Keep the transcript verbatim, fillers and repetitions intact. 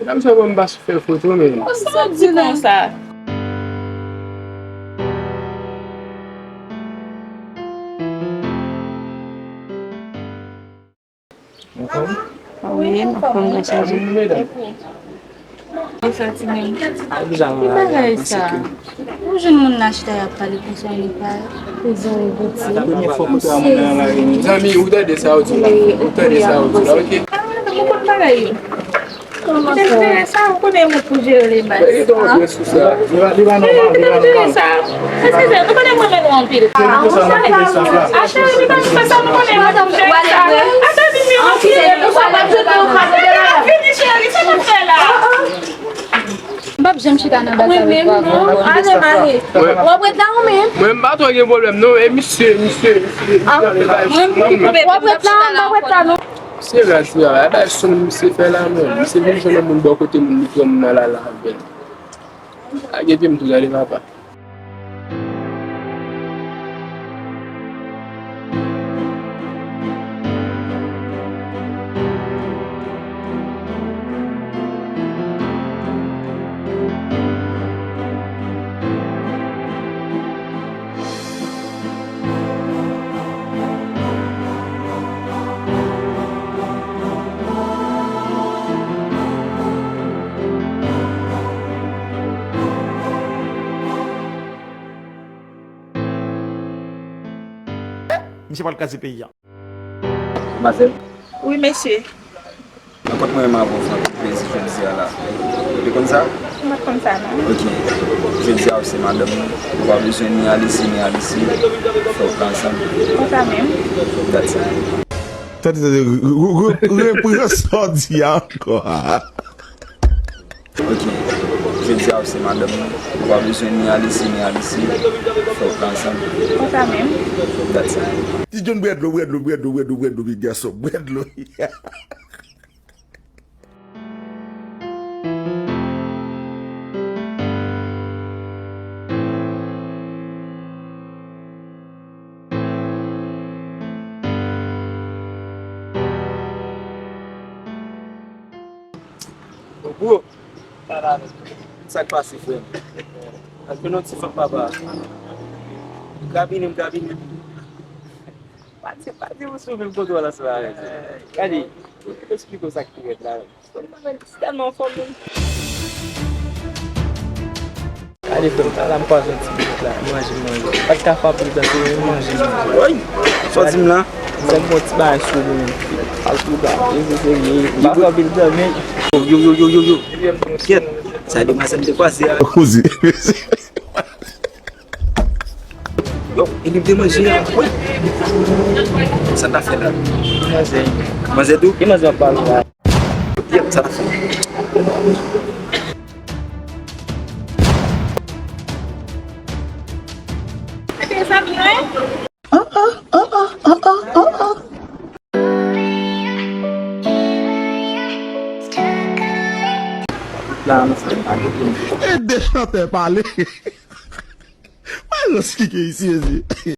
Medam sa ban m pa sou fè foto, men. Sa w di konsa? Wi, m ap pran gras chaje. Medam. Ou soti menm. Ki bagay sa? Ou jwenn moun nan chita y ap pale konsa, li pa koze yon boutik. Premye fwa m wè moun nan lari. Zanmi, ou tande sa ou di la? Ou tande sa ou di la, ok? Ou konn bagay yo. Kòman sa? Sa, ou konnen mwen pou jere li, baz. Li pa, li pa nòmal, li pa nòmal. Eskize, nou konnen mwen renmen nou anpil. Achte li, li pa fè sa, nou konnen mwen pou jere sa. Achte li, li anpil. Fini, cheri, sa nou fè la. M p ap janm chita nan baz avèk ou ankò. Ale, mare. W ap ret la ou menm? Mwen, m pa twò gen pwoblèm, non. E misye, misye, misye. W ap ret la, m p ap ret la, non. Misye raz, raz. E bay son misye fè la, menm. Misye vin jwenn yon moun bò kote moun, li pran moun nan la, la avè l. Lage pye m tou, gade papa. Misye pral kraze peyi a. Manmzèl? Wi, mesye. Nan kont mwen menm avè w fè anpil plezi jodi a la. Ou te konn sa? M pa t konn sa, non. Ok. Jodi a, ou se madanm mwen. Ou pa bezwen ni al isi, ni al isi. Fò w pran ansanm. Konsa menm. That's it. Tande, tande, re-, re-, re-, repran sa w di a ankò. Ok. Jodi a, ou se madanm mwen. Ou pa bezwen ni al isi, ni al isi. Fò w pran ansanm. Konsa menm. That's it. Ti John, bwè dlo, bwè dlo, bwè dlo, bwè dlo, bwè dlo, big gason, bwè dlo. Bro, sa k pase, frè m? Al jwenn yon ti fanm papa. M kabine, m kabine. Pati, pati, ou sou menm kontwòl ansanm avè m. Gade, esplike w sa k pi rèd la. Tèlman anfòm menm. Gade frè m, la m kwaze yon ti minit la, manje, manje. Pa t ka fè anpil tan, se manje, manje. Woy! Sa w di m la? Fè m bon ti bagay sou li menm. Al tou ba, e se serye. M pa fè anpil tan, men. Yo, yo, yo, yo, yo. Kèt, sa demwazèl te kwaze a. Koze. Yo, e li te manje a. Woy. Sa ta fè la? Manzè. Manzè tou? Ki manzè w ap pale la? Yep, sa ta fè. An, an, an, an. E de chantè pale. Mwen rans ki gen isi, mezye.